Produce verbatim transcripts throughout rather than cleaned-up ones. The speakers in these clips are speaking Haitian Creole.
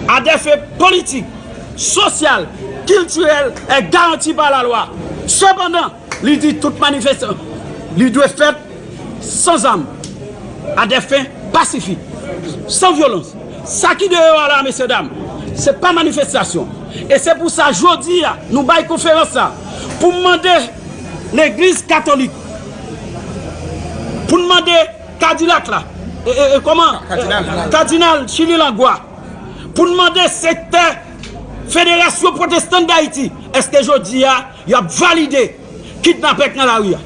À des fins politiques, sociales, culturelles est garantie par la loi. Cependant, li di tout manifestasyon li dwe fèt san zam, à des fins pacifiques, sans violence. Sa ki deyò a la, mesye dam, se pa manifestasyon. E se pou sa, jodi a, nou bay konferans sa pou n mande legliz katolik, pou n mande Kadilak la, e, e, e, kòman? Kadinal. Kadinal Chili Langwa, pou n mande sektè Federasyon Pwotestan Dayiti, èske jodi a y ap valide kidnapè k nan lari a?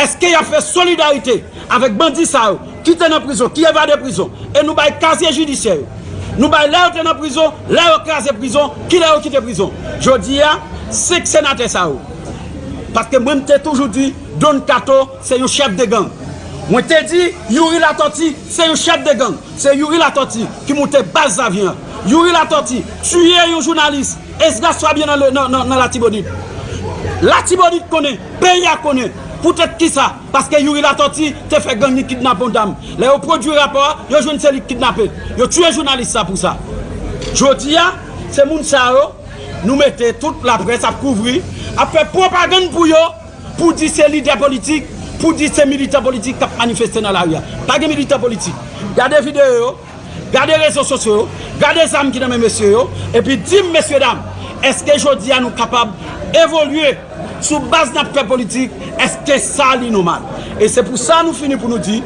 Èske y ap fè solidarite avèk bandi sa yo ki te nan prizon, ki evade prizon? E nou bay kazye jidisyè yo. Nou bay lè yo te nan prizon, lè yo kraze prizon, kilè yo kite prizon. Jodi a, senk senatè sa yo. Paske mwen, m te toujou di, Don Kato se yon chèf de gang. Mwen te di, Youri Latòti se yon chèf de gang. Se Youri Latòti ki moute baz Zavyen an. Youri Latòti tiye yon jounalis, Esdras Fabien nan, nan, nan, nan Latibonit. Latibonit konnen, peyi a konnen. Poutèt kisa? Paske Youri Latòti te fè gang li kidnape yon dam. Lè yo pwodui rapò a, yo jwenn se li k kidnape. Yo tiye jounalis sa pou sa. Jodi a, se moun sa yo, nou mete tout laprès ap kouvri, ap fè pwopagann pou yo, pou di se lidè politik, pou di se militan politik k ap manifeste nan lari a. Pa gen militan politik. Gade videyo yo, gade rezo sosyo yo, gade zam ki nan men mesye yo, epi di m, mesye dam, èske jodi a nou kapab evolye sou baz n ap fè politik? Èske sa li nòmal? E se pou sa nou fini pou nou di,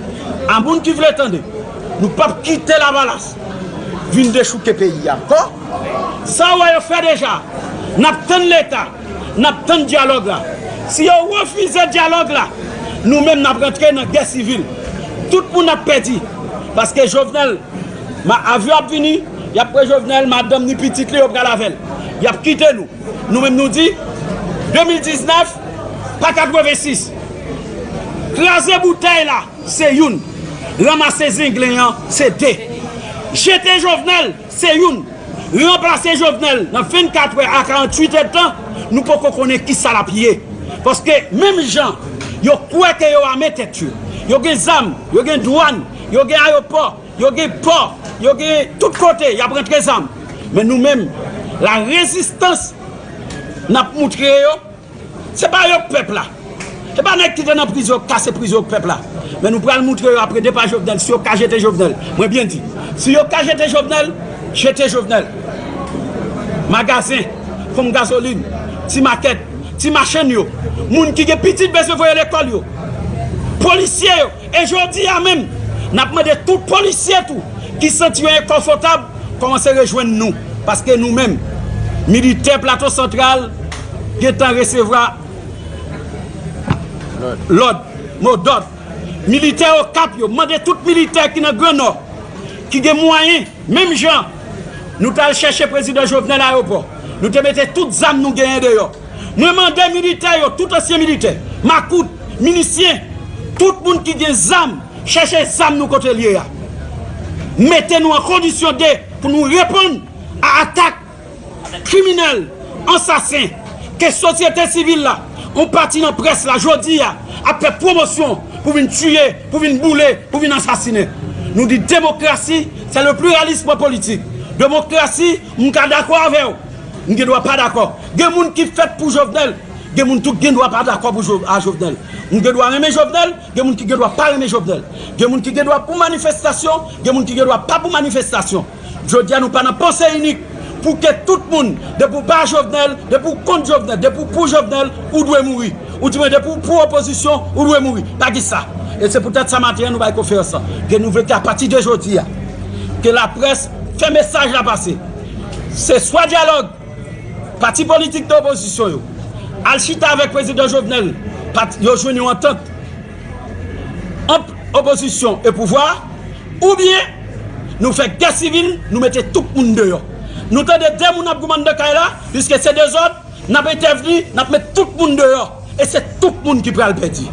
a moun ki vle tande, nou p ap kite Lavalas vin dechouke peyi a ankò. Sa w wè yo fè deja, n ap tann Leta, n ap tann dyalòg la. Si yo refize dyalòg la, nou menm n ap rantre nan gè sivil. Tout moun ap pèdi. Paske Jovenel, ma, avyon ap vini, y ap pran Jovenel, madanm ni pitit li, yo pral avè l. Y ap kite nou. Nou menm nou di, de mil diznèf, pa katrevensis. Kraze boutèy la, se youn. Ranmase zenglen an, se de. Jete Jovenel, se youn. Ranplase Jovenel nan vennkat è a karanntuit èdtan, nou poko konnen kisa l ap ye. Paske menm jan yo kwè ke yo ame tèt yo, yo gen zam, yo gen dwàn, yo gen ayewopò, yo gen pò, yo gen tout kote, y ap rantre zam. Men nou menm, la rezistans n ap moutre yo, se pa yo k pèp la. Se pa nèg ki te nan prizon k kase prizon k pèp la. Men nou pral moutre yo apre depa Jovenel, si yo ka jete Jovenel. Mwen byen di, si yo ka jete Jovenel, jete Jovenel. Magazen, ponp gazolin, ti makèt, ti machann yo, moun ki gen pitit bezwen voye lekòl yo, polisye yo, e jodi a menm, n ap mande tout polisye tou ki santi yo enkonfòtab, kòmanse rejwenn nou. Paske nou menm, militè Plato Santral, gentan resevwa lòd, modòd. Militè Okap yo, mande tout militè ki nan Gran Nò, ki gen mwayen, menm jan nou t al chèche prezidan Jovenel ayewopò, nou te mete tout zam nou genyen deyò. Mwen mande militè yo, tout ansyen militè, makout, milisyen, tout moun ki gen zam, chèche zam nou kote l ye a. Mete nou an kondisyon de pou nou reponn a atak kriminèl, ansasen, ke sosyete sivil la, yon pati nan près la, jodi a, ap fè pwomosyon pou vin tiye, pou vin boule, pou vin ansasinen. Nou di demokrasi, c'est le pluralisme politique. Demokrasi, m ka dakò avè w, m gen dwa pa dakò. Gen moun ki fèt pou Jovenel, gen moun tou gen dwa pa dakò pou Jo-, a Jovenel. M gen dwa renmen Jovenel, gen moun ki gen dwa pa renmen Jovenel. Gen moun ki gen dwa pou manifestasyon, gen moun ki gen dwa pa pou manifestasyon. Jodi a, nou pa nan panse inik pou ke tout moun, depi w pa Jovenel, depi w kont Jovenel, depi w pou Jovenel, ou dwe mouri. Ou di mwen, depi w pou opozisyon, ou dwe mouri. Pa gen sa. E se poutèt sa maten an, nou bay konferans lan. Gen nou vle ke apati de jodi a, ke laprès fè mesaj la pase. Se swa dyalòg, pati politik de opozisyon yo al chita avèk prezidan Jovenel, pati, yo jwenn yon antant ant opozisyon e pouvwa, oubyen nou fè gè sivil, nou mete tout moun deyò. Nou tande de moun ap goumen anndan kay la, piske se dezòd, n ap entèvni, n ap met tout moun deyò. E se tout moun ki pral pèdi.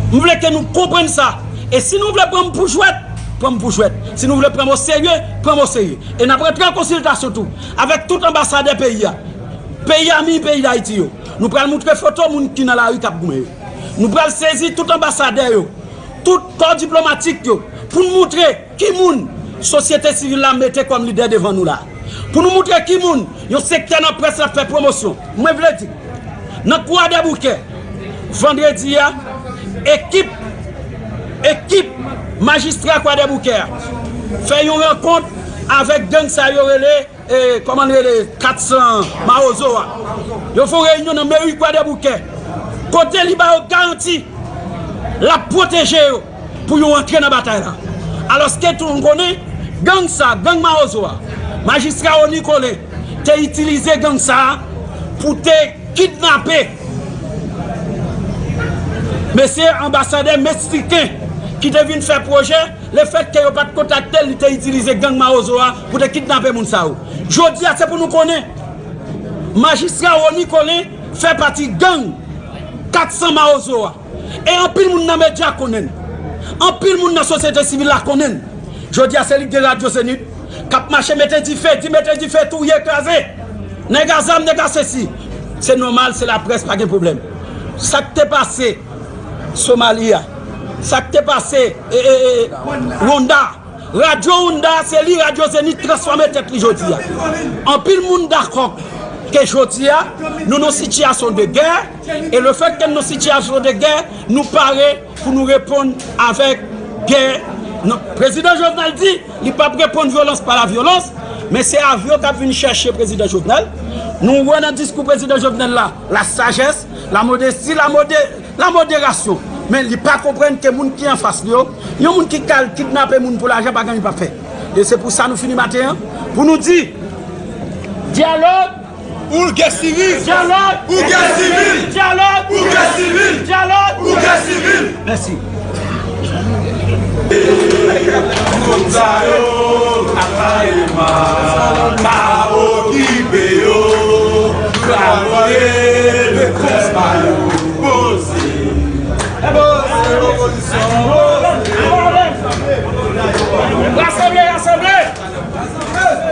M vle ke nou konprann sa. E si nou vle pran m pou jwèt, pran m pou jwèt. Si nou vle pran m oserye, pran m oserye. E n ap rantre an konsiltasyon tou avèk tout anbasadè peyi a, peyi ami, peyi Dayiti yo. Nou pral moutre foto moun ki nan lari k ap goumen yo. Nou pral sezi tout anbasadè yo, tout kò diplomatik yo, pou n moutre ki moun sosyete sivil la mete kòm lidè devan nou la. Pou nou moutre ki moun yon sektè nan près la ap fè pwomosyon. Mwen vle di, nan Kwadèboukè, vandredi a, ekip, ekip majistra Kwadèboukè a fè yon rankont avèk gang sa yo rele, e, kòman l rele, kat san Mawozo a. Yo fè yon reyinyon nan meri Kwadèboukè, kote li ba yo garanti l ap pwoteje yo pou yo antre nan batay la. Alòske tou nou konnen, gang sa, gang Mawozo a, majistra Rony Colin te itilize gang sa pou te kidnape mesye anbasadè meksiken ki te vin fè pwojè, lefètke yo pa t kontakte l, li te itilize gang Mawozo a pou te kidnape moun sa yo. Jodi a, se pou nou konnen, majistra Rony Colin fè pati gang kat san Mawozo a. E anpil moun nan medya konnen l. Anpil moun nan sosyete sivil la konnen l. Jodi a, se li k gen radyo Zenith k ap mache mete dife, di mete dife, touye, kraze. Nèg a zam, nèg a sesi. Se nòmal, se laprès, pa gen pwoblèm. Sa k te pase Somali a, sa k te pase, e, e, e, Rwanda, radyo Rwanda, se li radyo Zenith transfòme tèt li jodi a. Anpil moun dakò ke jodi a, nou nan sitiyasyon de gè, e lefètke nou nan sitiyasyon de gè, nou pare pou nou reponn avèk gè. Non, prezidan Jovenel di li p ap reponn vyolans pa la vyolans, men se avyon k ap vin chèche prezidan Jovenel. Nou wè nan diskou prezidan Jovenel la, la sajès, la modesti, la mode-, la moderasyon. Men li pa konprann ke moun ki anfas li yo, yon moun ki kal kidnape moun pou lajan pa gen anyen l p ap fè. E se pou sa nou fini maten an, pou nou di, dyalòg pou gè sivil! Dyalòg pou gè sivil! Dyalòg pou gè sivil! Dyalòg pou gè sivil! Mèsi. Moun sa yo, pa pale mal, pa okipe yo, pa vòlè, repons pa yo, poze. Poze opozisyon, poze. Rasanble, rasanble!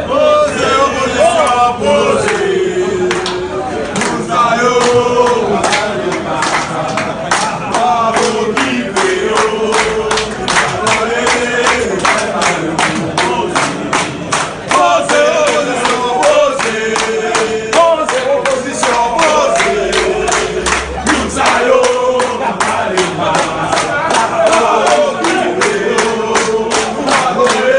Poze opozisyon, poze. Moun sa yo, pa okipe yo. Poze opozisyon, poze. Poze opozisyon, poze. Moun sa yo, pa pale mal. Poze, poze, poze, poze,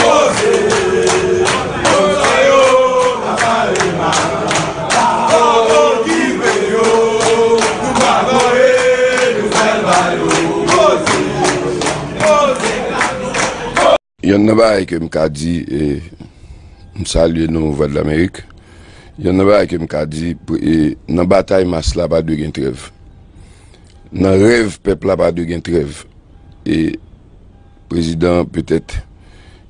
poze, poze yo, pa pale mal, pa okipe yo, nou pa voye nouvèl ba yo. Poze, poze. Yonn nan bagay ke m ka di, e, m salye nou, Vwadlamerik. Yonn nan bagay ke m ka di, pou, e, nan batay mas la, pa dwe gen trèv. Nan rèv pèp la, pa dwe gen trèv. E prezidan, petèt,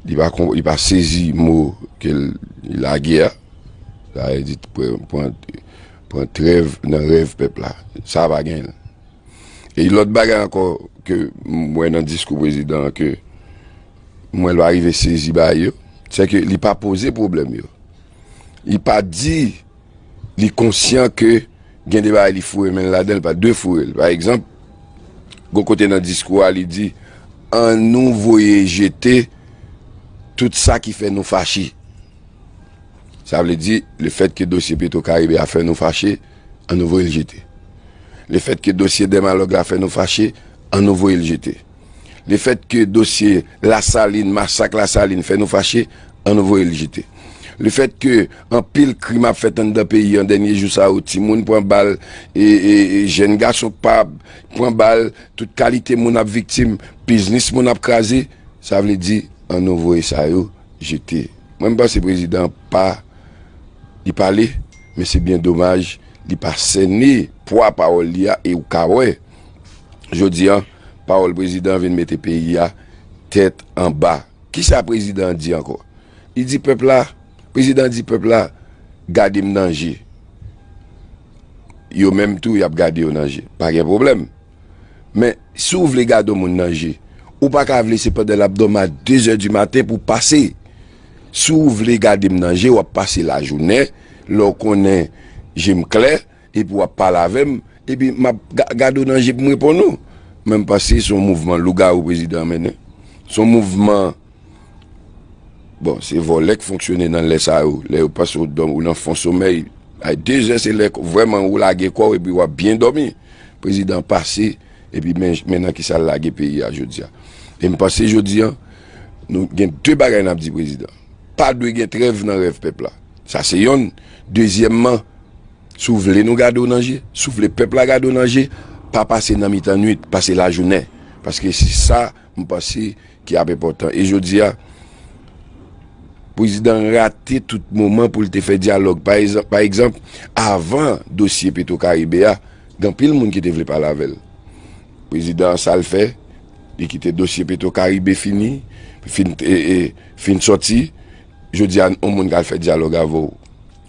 li pa kon-, li pa sezi mo ke l lage a. Sa vle di, pran, pran, pran trèv nan rèv pèp la. Sa pa gen. E lòt bagay ankò ke m wè nan diskou prezidan an ke m wè l pa rive sezi bagay yo, se ke li pa poze pwoblèm yo. Li pa di li konsyan ke gen de bagay li foure men l ladan l, pa dwe foure l. Pa egzanp, gon kote nan diskou a, li di, annou voye jete tout sa ki fè nou fache. Sa vle di, lefètke dosye Petro Caribe a fè nou fache, annou voye l jete. Lefètke dosye Dermalog la fè nou fache, annou voye l jete. Lefètke dosye Lasalin, masak Lasalin fè nou fache, annou voye l jete. Lefètke anpil krim ap fèt anndan peyi an, dènye jou sa yo, timoun pran bal, e, e, e jèn gason pa pran bal, tout kalite moun ap viktim, biznis moun ap kraze, sa vle di, annou voye sa yo jete. Mwen, m panse prezidan an pa, li pale, men se byen domaj, li pa sène pwa pawòl li a, e ou ka wè, jodi a, pawòl prezidan an vin mete peyi a tèt anba. Kisa prezidan an di ankò? Li di pèp la, prezidan an di pèp la, gade m nan je. Yo menm tou, y ap gade yo nan je. Pa gen pwoblèm. Men, si w vle gade yon moun nan je, ou pa ka vle se pandan l ap dòmi a de zè di maten pou w pase. Si w vle gade m nan je, w ap pase lajounen, lè w konnen je m klè, epi w ap pale avè m, epi m ap ga- gade w nan je pou m reponn ou. Men m panse se yon mouvman lougawou prezidan an mennen. Se yon mouvman Bon, se vòlè k fonksyone nan lè sa yo. Lè yo panse w dòmi, ou nan fon somèy. A de zè se lè k- vrèman ou lage kò w epi w ap byen dòmi. Prezidan an pase, epi men, men nan kisa l lage peyi a jodi a. E m panse jodi a, nou gen de bagay n ap di prezidan. Pa dwe gen trèv nan rèv pèp la. Sa se yonn. Dezyèmman, si w vle nou gade w nan je, si w vle pèp la gade w nan je, pa pase nan mitan nwit, pase lajounen. Paske se sa, m panse, ki ap enpòtan. E jodi a, prezidan an rate tout moman pou l te fè dyalòg. Pa egzanp, pa egzanp, avan dosye Petro Karibe a, gen anpil moun ki te vle pale avè l. Prezidan an, sa l fè, li kite dosye Petro Karibe fini, fin, e, e, fin sòti. Jodi a, yon moun k al fè dyalòg avè w.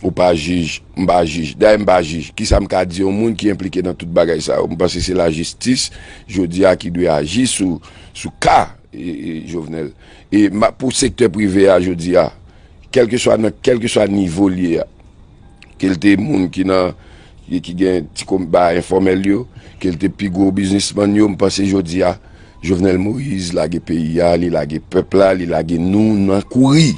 Ou pa jij, m pa jij. Dayè, m pa jij. Kisa m ka di yon moun ki enplike nan tout bagay sa yo? M panse se lajistis, jodi a, ki dwe aji sou, sou ka, e, e, Jovenel. E m ap pou sektè prive a, jodi a, kèlkeswa nan, kèlkeswa nivo l ye a, ke l te moun ki nan, ki, ki gen ti konba enfòmèl yo, ke l te pi gwo biznismann yo, m panse jodi a, Jovenel Moïse lage peyi a, li lage pèp la, li lage nou nan kouri.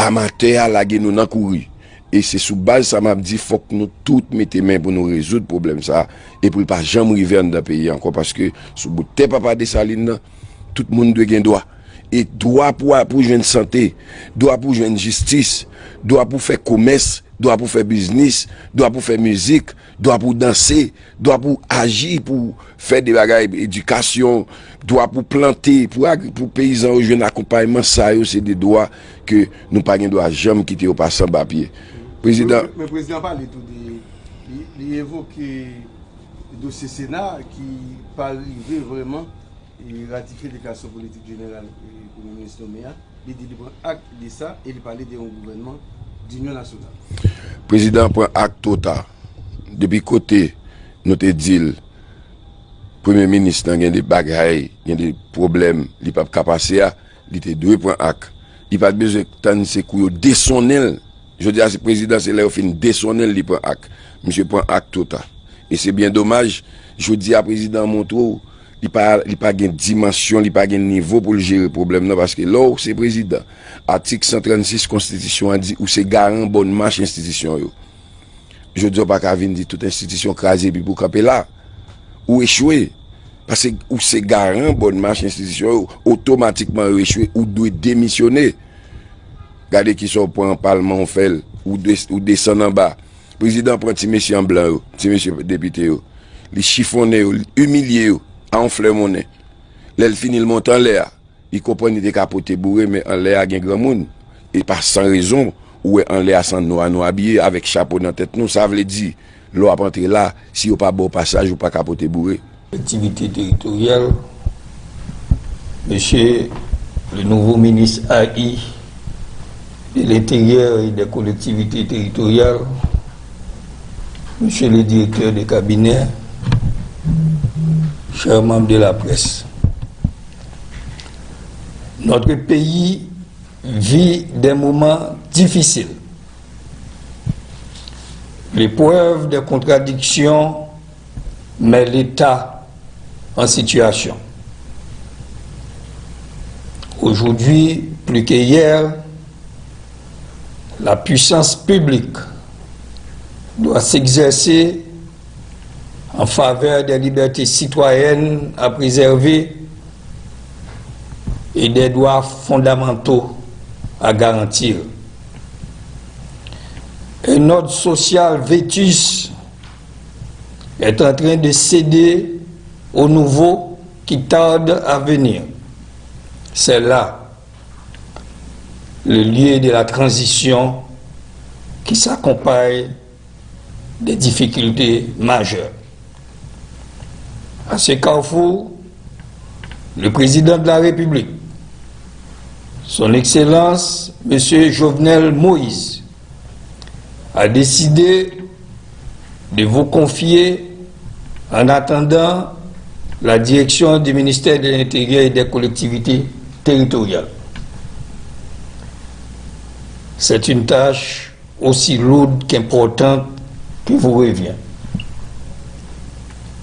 Amatè a lage nou nan kouri. E se sou baz sa m ap di, fòk nou tout mete men pou nou rezoud pwoblèm sa a, e pou l pa janm rive anndan peyi a ankò, paske sou bout tè Papa Desalin nan, tout moun dwe gen dwa. E dwa pou, pou jwenn sante, dwa pou jwenn jistis, dwa pou fè komès, dwa pou fè biznis, dwa pou fè mizik, dwa pou danse, dwa pou aji, pou fè de bagay, edikasyon, dwa pou plante, pou agri-, pou peyizan yo jwenn akonpayman, sa yo se de dwa ke nou pa gen dwa janm kite yo pase anba pye. Prezidan. Men, men prezidan pale tou de, li, li evoke dosye Sena ki pa rive vrèman e ratifye deklarasyon politik jeneral, e, Premye Minis nonmen an. Li di li pran ak de sa e li pale de yon gouvènman dinyon nasyonal. Prezidan an pran ak twò ta. Depi kote nou te di l, Premye Minis lan gen de bagay, gen de pwoblèm, li p ap ka pase a, li te dwe pran ak. Li pa t bezwen tann se kou yo desonnen l. Jodi a, se prezidan, se lè yo fin desonnen l, li pran ak. Misye pran ak twò ta. E se byen domaj, jodi a, prezidan an montre w, li pa, li pa gen dimansyon, li pa gen nivo pou l jere pwoblèm nan, paske lè w se prezidan, atik san trannsis konstitisyon an di ou se garan bòn mach enstitisyon yo. Jodi a, w pa ka vin di tout enstitisyon kraze epi pou w kanpe la. Ou echwe. Paske ou se garan bòn mach enstitisyon yo, otomatikman yo echwe, ou dwe demisyone. Gade kisa w pran palman w fè l, ou des-, ou desann anba. Prezidan pran ti mesye an blan yo, ti mesye depite yo. Li chifonnen yo, li imilye yo a yon flè monnen. Lè l fini, l monte anlè a. Li konprann li te ka pote boure, men anlè a gen granmoun. E pa san rezon, ou wè anlè a se an nwa nou abiye, avèk chapo nan tèt nou. Sa vle di, lè w ap antre la, si yo pa ba w pasaj, ou pa ka pote boure. Collectivités territoriales, Monsieur le nouveau ministre A I de l'Intérieur et des Collectivités Territoriales, Monsieur le directeur de cabinet, chers membres de la presse, notre pays vit des moments difficiles. L'épreuve des contradictions met l'État en situation. Aujourd'hui, plus que hier, la puissance publique doit s'exercer en faveur des libertés citoyennes à préserver et des droits fondamentaux à garantir. Un ordre social vétuste est en train de céder aux nouveaux qui tardent à venir. C'est là le lieu de la transition qui s'accompagne des difficultés majeures. À ce carrefour, le président de la République, son Excellence Monsieur Jovenel Moïse, a décidé de vous confier, en attendant, la direction du ministère de l'Intérieur et des Collectivités territoriales. C'est une tâche aussi lourde qu'importante qui vous revient.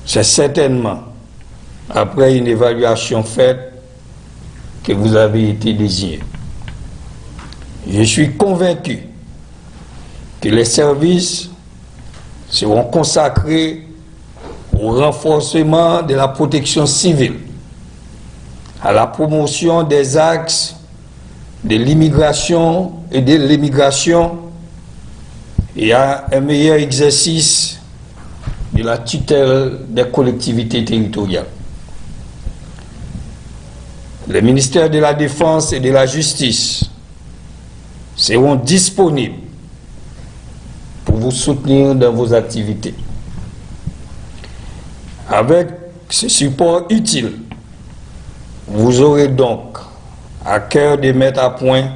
C'est certainement après une évaluation faite que vous avez été désigné. Je suis convaincu que les services seront consacrés au renforcement de la protection civile, à la promotion des axes de l'immigration et de l'émigration et à un meilleur exercice de la tutelle des collectivités territoriales. Les ministères de la Défense et de la Justice seront disponibles pour vous soutenir dans vos activités. Avec ce support utile, vous aurez donc à cœur de mettre à point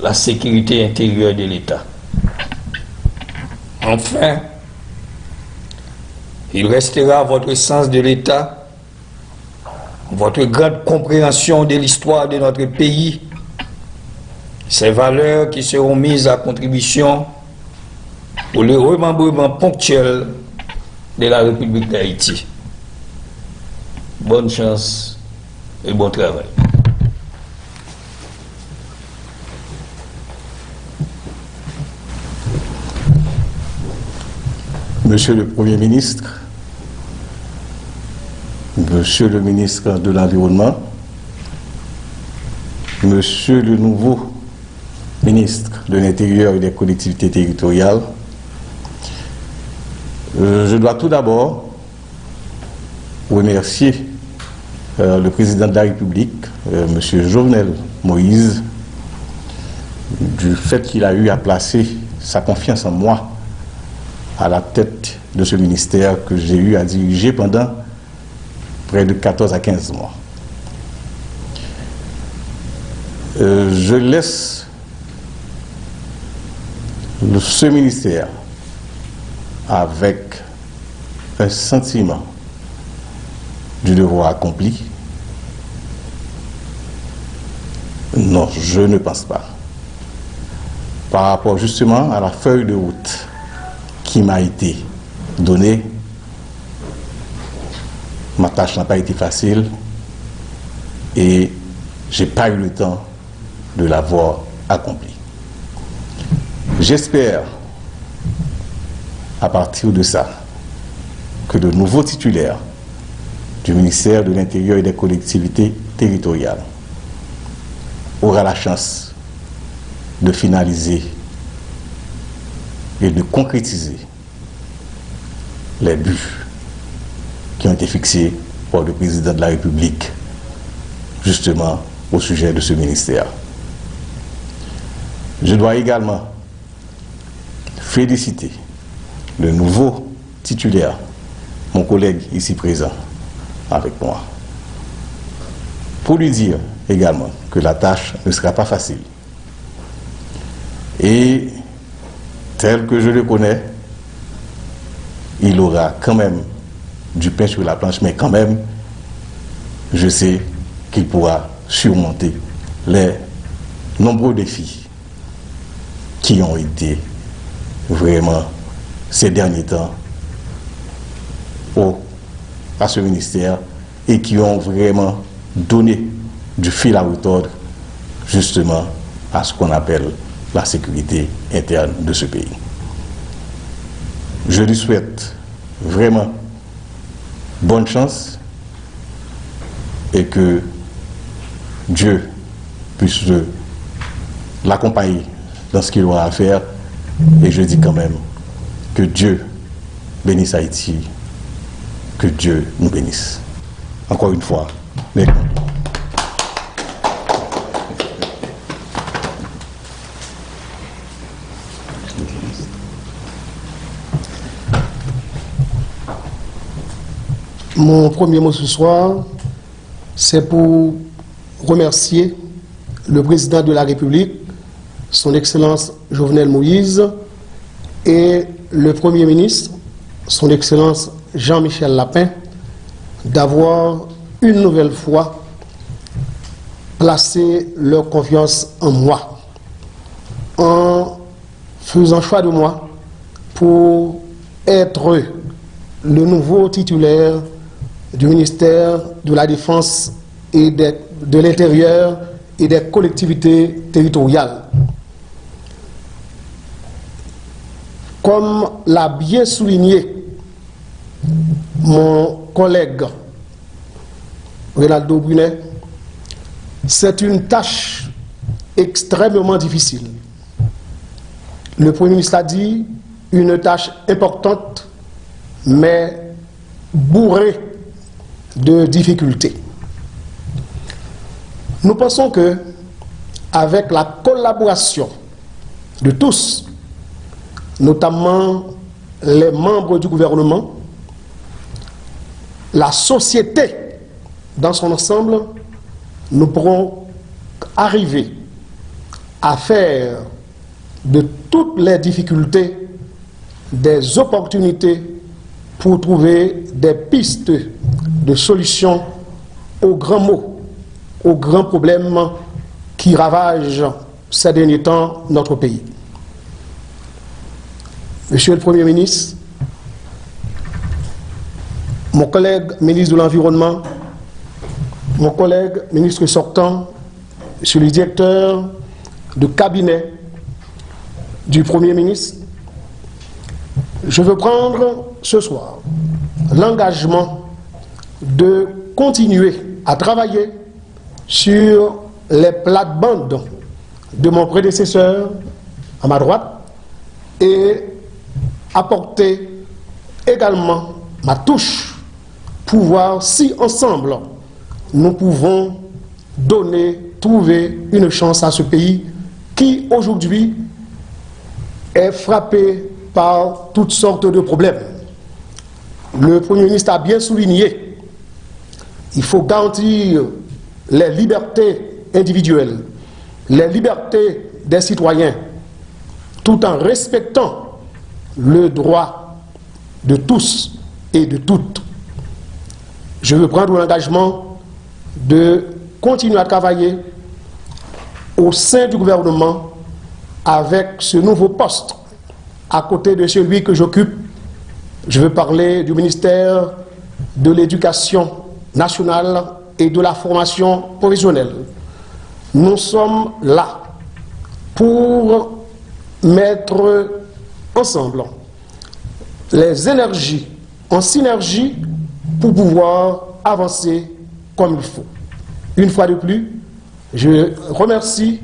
la sécurité intérieure de l'État. Enfin, il restera à votre sens de l'État, votre grande compréhension de l'histoire de notre pays, ces valeurs qui seront mises à contribution pour le remembrement ponctuel de la République d'Haïti. Bonne chance et bon travail. Monsieur le Premier ministre, Monsieur le ministre de l'Environnement, Monsieur le nouveau ministre de l'Intérieur et des Collectivités territoriales, euh, je dois tout d'abord remercier euh, le président de la République, euh, M. Jovenel Moïse, du fait qu'il a eu à placer sa confiance en moi à la tête de ce ministère que j'ai eu à diriger pendant près de quatorze à quinze mois. Euh, je laisse ce ministère avec un sentiment du devoir accompli ? Non, je ne pense pas. Par rapport justement à la feuille de route qui m'a été donnée, ma tâche n'a pas été facile et j'ai pas eu le temps de l'avoir accompli. J'espère, à partir de ça, que le nouveau titulaire du ministère de l'Intérieur et des Collectivités territoriales aura la chance de finaliser et de concrétiser les buts qui ont été fixés par le président de la République, justement au sujet de ce ministère. Je dois également féliciter le nouveau titulaire, mon collègue ici présent avec moi, pour lui dire également que la tâche ne sera pas facile. Et tel que je le connais, il aura quand même du pain sur la planche, mais quand même, je sais qu'il pourra surmonter les nombreux défis qui ont été vraiment ces derniers temps au, à ce ministère et qui ont vraiment donné du fil à retordre justement à ce qu'on appelle la sécurité interne de ce pays. Je lui souhaite vraiment bonne chance et que Dieu puisse l'accompagner dans ce qu'il aura à faire. Et je dis quand même que Dieu bénisse Haïti, que Dieu nous bénisse. Encore une fois, mes Mon premier mot ce soir, c'est pour remercier le président de la République, son Excellence Jovenel Moïse, et le Premier ministre, Son Excellence Jean-Michel Lapin, d'avoir une nouvelle fois placé leur confiance en moi, en faisant choix de moi pour être le nouveau titulaire du ministère de la Défense et des- de l'Intérieur et des Collectivités territoriales. Comme l'a bien souligné mon collègue Reynaldo Brunet, c'est une tâche extrêmement difficile. Le Premier ministre l'a dit, une tâche importante, mais bourrée de difficultés. Nous pensons que, avec la collaboration de tous, notamment les membres du gouvernement, la société dans son ensemble, nous pourrons arriver à faire de toutes les difficultés des opportunités pour trouver des pistes de solution aux grands maux, aux grands problèmes qui ravagent ces derniers temps notre pays. Monsieur le Premier ministre, mon collègue ministre de l'Environnement, mon collègue ministre sortant, Monsieur le directeur de cabinet du Premier ministre, je veux prendre ce soir l'engagement de continuer à travailler sur les plates-bandes de mon prédécesseur à ma droite et apporter également ma touche pour voir si ensemble nous pouvons donner, trouver une chance à ce pays qui aujourd'hui est frappé par toutes sortes de problèmes. Le Premier ministre a bien souligné, il faut garantir les libertés individuelles, les libertés des citoyens, tout en respectant le droit de tous et de toutes. Je veux prendre l'engagement de continuer à travailler au sein du gouvernement avec ce nouveau poste à côté de celui que j'occupe. Je veux parler du ministère de l'Éducation nationale et de la formation professionnelle. Nous sommes là pour mettre ensemble les énergies en synergie pour pouvoir avancer comme il faut. Une fois de plus, je remercie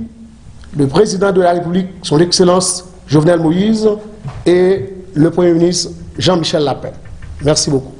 le président de la République, son Excellence Jovenel Moïse, et le Premier ministre Jean-Michel Lapin. Merci beaucoup.